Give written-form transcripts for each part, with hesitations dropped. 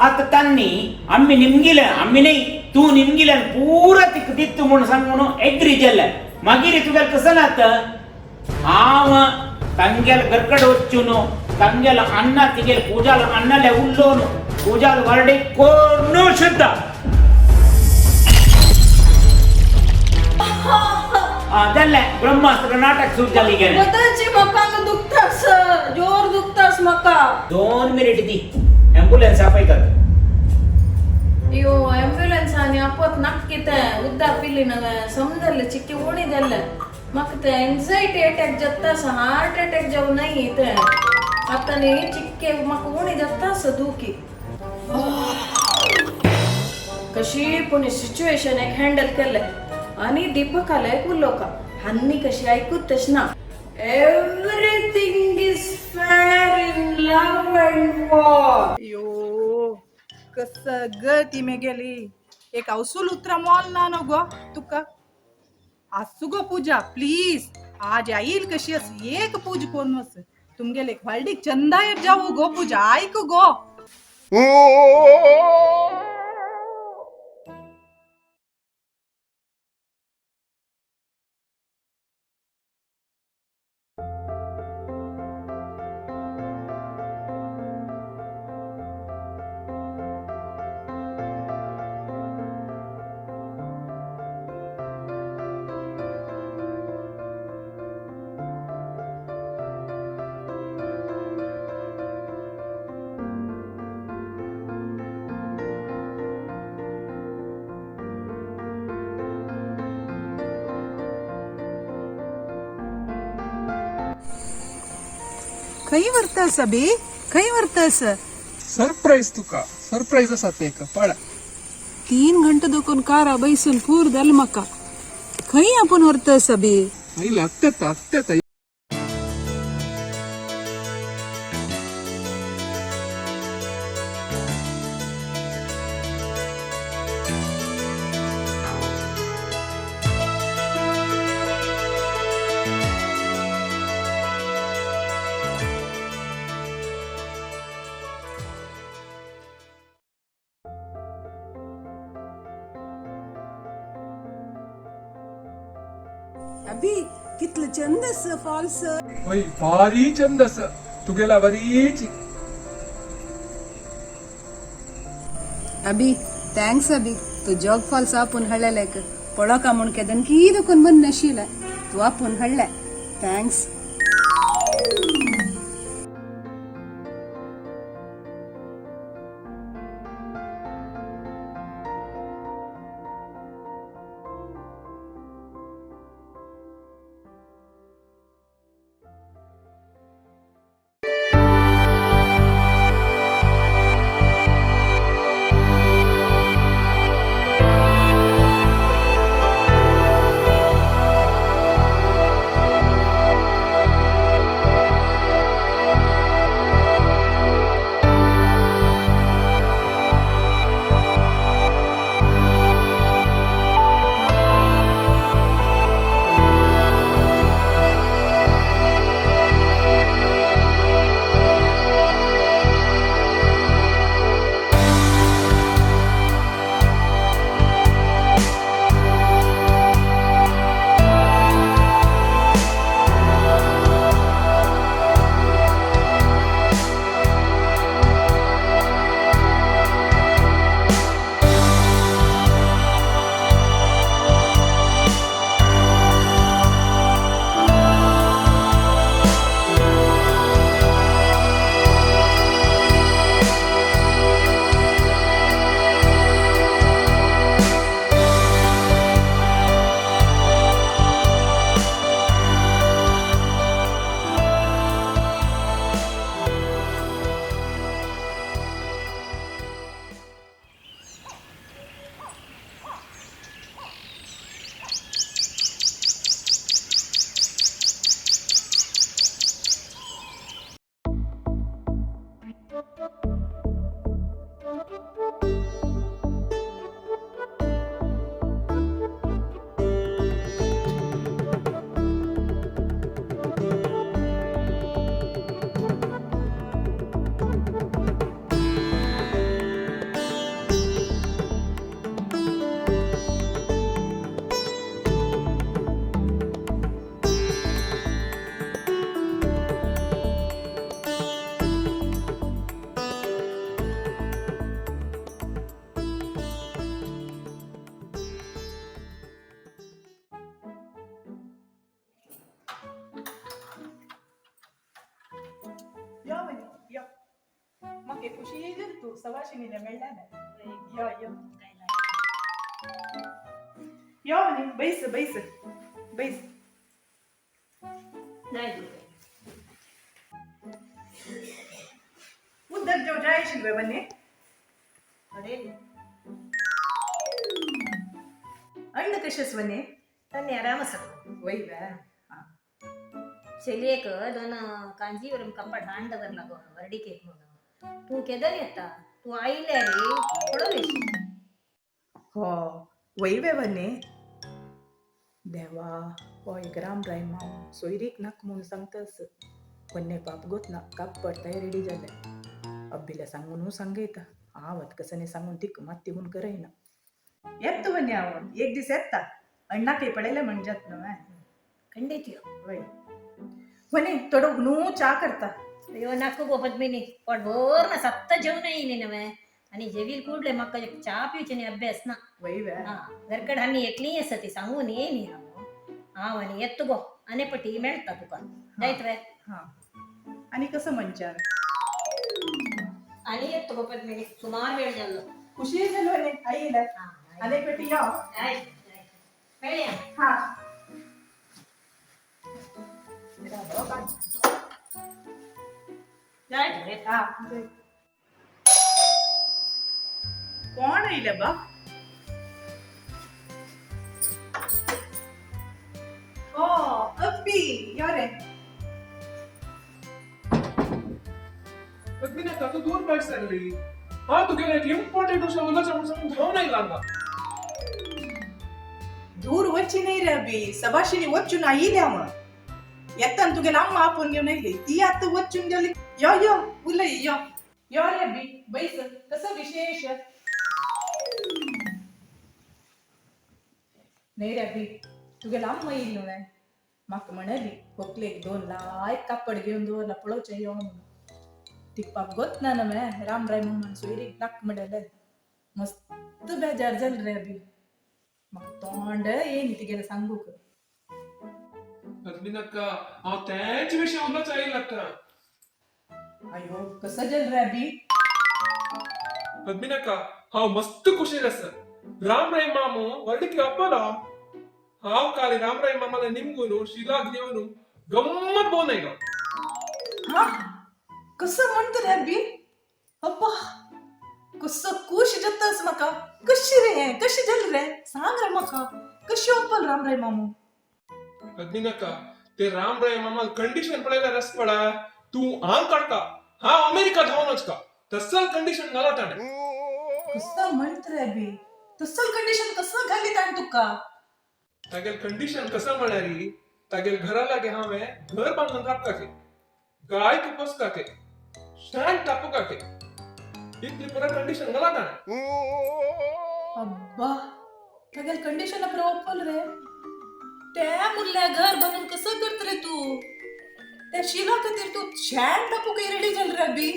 आतां तांणी आमी निमगिले, आमी न्ही तूं निमगिले पुरा तिका दित्तू म्हूण सांग म्हणून एग्री जालें. मागीर तुगेलें कसं जाता, हांव तांगेल घरकड वचून तांगेल अण्णा तिगेल पूजाल अण्णाले उल्लोन पूजाल वर्डे कोणू शुद्ध जालें. ब्रह्मास्त्र नाटक सुरू जाली गेलें. बताची म्हाका हांगा दुखतास, जोर दुखतास म्हाका. 2 मिनिट दी, ॲम्ब्युलन्स आपयतात. अयो, ॲम्ब्युलन्स आनी आपत नाक्की तें उदक पिली नवें समजलें, चिक्की उणी जालें म्हाका. तें एन्जायटी अटॅक जाता, हार्ट अटॅक जावं नाही तें. आतां न्ही चिक्के म्हाका उणी जाता आसा दुखी. कशी पूण सिच्युएशन एक हँडल केलें आनी दीपकाला एक उलोवका हान्नी कशी ऐकूत तशें ना. Everything is fair in love and war. अयो, कसं ग ती मेगेली एक अवसूल उतरा मोल ना नो गो तुका. आसू गो पूजा, प्लीज आज येईल कशी अस एक पूज कोण वस तुमगेले व्हडलीक चंदायर जावू गो पूजा, ऐक गो. खंय व्हरतस अभि, खंय व्हरतस? सरप्राईज, तुका सरप्राईज आसा ते एक पळय. 3 घंटे दोकोन कारा बैसून पूर जाल म्हाका. खंय आपूण व्हरतस अभि? आयले, अत्यंत अत्यंत. अभि, कितलं चंद आसा फॉल्स. वय, भारी चंद आसा तुगेला बरीच. अभि, thanks अभि. तू जॉग फॉल्स आपून हळ्ळेलेक पळोका म्हूण केदन की दोकोन बन नशिले तू आपून हळ्ळे. Thanks. तू सवाशिणीला मेळला ना. यो यो यो म्हणे, बैस बैस बैस. उदक जेव जायशील बे बन्ने. अण्ण कशेस बने? तन्ने आराम सर. वय वे. चलियेक दोन कांजीवरम कप्पड हांडवर लागो वर्डिके म्हणून तूं केदर येता तूं आयले रे पळोवेशी. हो वय वे बन्ने. देवा, हो एक राम राय माव सोयरीक नाक म्हणून सांगतास. वन्ने पाप गोत ना कापड तयार रेडी जाले. अब्बीला सांगून सांगयता आवत कसं सांगून तिक मात तिगून करयना. येत वन्ने, हांव एक दीस येता. अण्णाक पळयलें म्हणजात न्हय. खंडीत यो. वय वने, थोडो न्हू च्या करता. अयो नाको गो पद्मिनी, पोट भर ना सत्त जेवण येयले नवे आणि जेवील कुडले म्हाका एक च्या पिवचे अभ्यास ना. वय वे. हा घरकड आमी एकली आसा ती सांगून येयनी हांव. हांव आनी येत गो आनी पटी मेळटा तुका जायत वे. हा आणि कसं म्हणचार. आनी येत गो पद्मिनी, सुमार वेळ जाल्लो. खुशी जालो वने आईला. हा. अनेक पेटी यो. आयत मेळया. हा. जायत वे. हा, कोण आयले बा? ओ अप्पी, यो रे. पद्मिनी, तू दूर भायर सरली. हा तुगेलें एक इम्पॉर्टंट विशय उलोवचें म्हूण सांगून धांवन आयला हांगा. दूर वच्ची नाही रे अभि. सभाशिणी वच्चून आयिल्या हांव. येतान तुगेले अम्मा आपोवन घेवन आयली. ती आतां वच्चून गेली. यो यो, उलय यो. यो रे अभि, बैस. कसो विशेष? नाही रे अभि, तुगेले अम्मा येयली न्हू. म्हाका म्हणली व्हंकलेक दोन लायक कापड घेवन दवरला, पळोवचें यो म्हणून. तिका पाप गोत ना न्हय राम राय म्हणून सोयरीक नाक म्हणलें. मस्त बेजार जालें रे अभि. म्हाका तोंड येयनी तिगेलें सांगूक. पद्मिनी अक्का, हांव तेच विशय उलोवचें आयला आतां. अयो, कसं जालें रे अभि? पद्मिनी अक्का, हांव मस्त खुशीर आसा. रामराय मामू व्हडलीक अप्पलो. हांव काल रामराय मामाला निमगून शिलाक घेवन गम्मत भोवन आयलो. हा, कसं म्हणत रे अभि? अप्पा, कसं खुश जातास म्हाका. कशी रे, कशी जाली रे? सांग रे म्हाका, कशी ओपल रामराय मामू? पद्मिनी अक्का, ते रामराय मामा कंडिशन पळयल्यार आस पळय तूं हांग काडटा हांव अमेरिका धांवन वचता तसल कंडिशन घाला ताणें. कसं म्हणत रे अभि? तसल कंडिशन कसं घाली ताणें तुका? तागेल कंडिशन कसं म्हळ्यार तागेल घरा लागीं हांवें घर बांदून राबकाके, गायक पोसकाके, शेण तापुकाके, इतली पुरा कंडिशन घाला ताणें. अब्बा, तागेल कंडिशन पुरा ओपल रे. त्या मुरल्या घर बांदून कसं करत रे तू? त्या शिला खातीर तू शेण तापूक रेडी जाल रे अभि?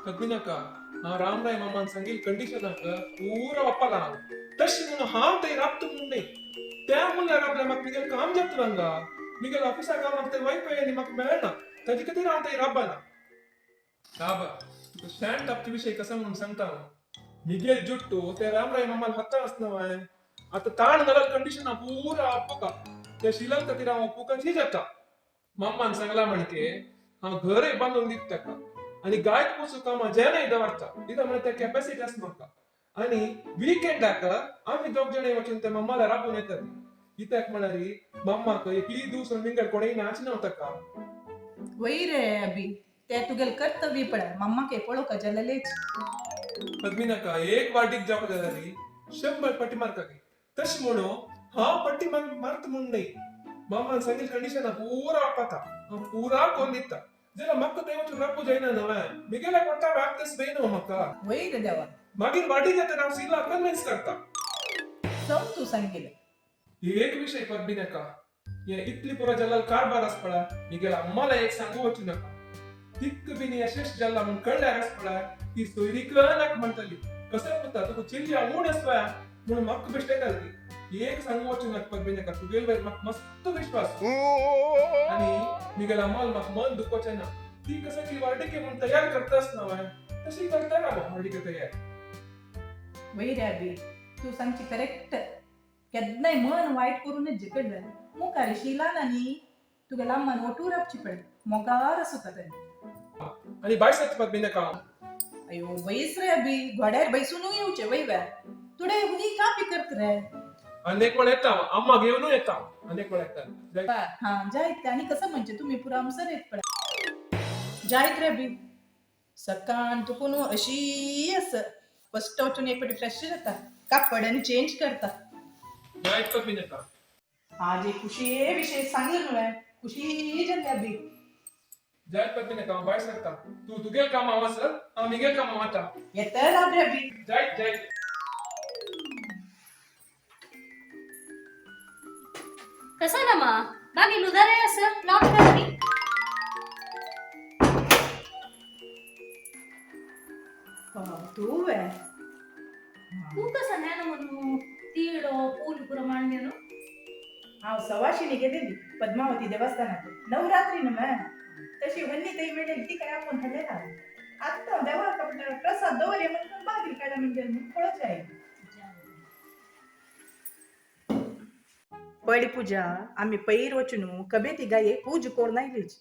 पद्मिनी अक्का, हांव रामराय मामान सांगील कंडिशनाक पुरा वापरला हांव. तशें म्हणून हांव थंय राबता म्हूण न्हय. त्या म्हणल्यार राबल्यार म्हाका मिगेल काम जातलो हांगा. मिगेल ऑफिसा कामाक थंय वयपाय आनी म्हाका मेळना, ताजे खातीर हांव थंय राबना. राबा, तुका शेण तापचे विशय कसो म्हणून सांगता हांव. मिगेल जुट्टू ते रामराय मामाल हाता आसना हांवें आतां ताण घालत कंडिशना पुरा आपुका. त्या शिलांक खातीर हांव आपुकाची जाता. माम्मान सांगला म्हणके हांव घरय बांदून दिता ताका आनी गायक पोसूं कामां जेन्नाय दवरता कित्याक म्हळ्यार त्या कॅपॅसिटी आसा म्हाका. आनी विकेंडाक आमी दोग जाणां वचून त्या मम्माला राबून येतात, कित्याक म्हळ्यार मम्माक एकली दिवस विंगड कोणूय नाच ना ताका. वय रे अभि, ते तुगेल कर्तव्य पळय. मम्माक पळोवका जालेलेच. पद्मिनी अक्का, एक वाटीक जावंक जाल्यार 100 पट्टी मारता. तशें म्हणून हांव पट्टी मारता म्हूण न्हय. मामान सांगील कंडिशना पुरा वापरता हांव, पुरा कोन्न दिता. जाल्यार म्हाका थंय वचून राबू जायना न्हय. मिगेल्या कोणता वागतस बेय न्हू म्हाका. वय रे देवा. मागीर वाडीक येतना हांव सिला कन्विन्स करता. सम तू सांगितलं. एक विशय पद्मिनी अक्का, हे इतली पुरा जाल्ला कारबार आसा पळय, मिगेल्या अम्माला एक सांगू वचूं नाका. तिक्क बीन यशस जाल्ला म्हूण कळ्ळ्यार आसा पळय ती सोयरीक नाका म्हणटली. कसं पुता तुका चिल्ल्या ऊण आसा पळय म्हणून म्हाका बेश्टें ती. एक सांगू वचूं नाका पद्मिनी अक्का, तुगेल वयर म्हाका मस्त विश्वास. आनी मिगेल्या अम्माल म्हाका मन दुखोवचें ना. ती कसाची वार्डिके म्हणून तयार करतास ना तशी करता ना वार्डिके तयार. वय रे अभि, तूं सांगची करेक्ट. केन्नाय मन वायट करूनच जिकडले मुखार शिला ना न्ही, तुगेल्या अम्मान ओटू राबची पड मोगार आसूं तें. आणि बाय सत बिन काम. अयो बैस रे अभि, घोड्यार बैसूनूय येवचें वय वे तुडे हुनी कापी करत रे. अनेक वेळ येता अम्मा घेऊन येता, अनेक वेळ येता. हा जायत. आणि कसं म्हणजे तुम्ही पुरा आमसर येत पडा जायत रे बी. सकाळ तुकून अशी अस फस्ट वचून एक पटी फ्रेश जाता, कापड आणि चेंज करता. जायत बिन येता. आज एक खुशी विषय सांगले न्हय, खुशी जाली अभी. जायत बिन येता बाय सरता. तू तुगेल काम आवा सर, हांव मिगेल काम वता. येता राब रे अभी. जायत जायत. कसं ना मा बाकी लुधारे असं लावून का मी. तू वे. तू कसं नाही ना म्हणू तिळो पूल प्रमाण घेऊन. हांव सवाशिणी गेलेली पद्मावती देवस्थानात नवरात्री न्हय, तशी व्हन्नी थंय मेळ्ळी ती काय आपूण हाडले ना. आत्तां देवाक आपल्या प्रसाद दवरया म्हणून मागीर काडला म्हणजे पळोवचें आयली. पयली पूजा आमी पयर वचून कबेती गाये पूज कोर आयलीच.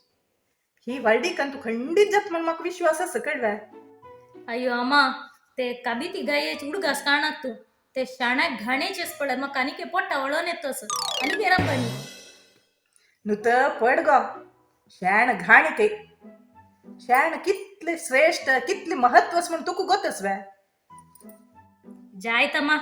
ही व्हार्डिकान तूं खंडीत जाता म्हण म्हाका विश्वास आसा कळ्ळें. अय्यो अम्मा, ते काबिती गायेच उडगास काणाक तू ते शाण्याक घाणेचेच पडत मग कानिके पोट्टा वळोन येतोस आणि ते रब्बानी. न्हू तर पड गो शेण घाण ते शेण कितले श्रेष्ठ, कितले महत्व म्हण तुका गोतस वे. जायतम्मा.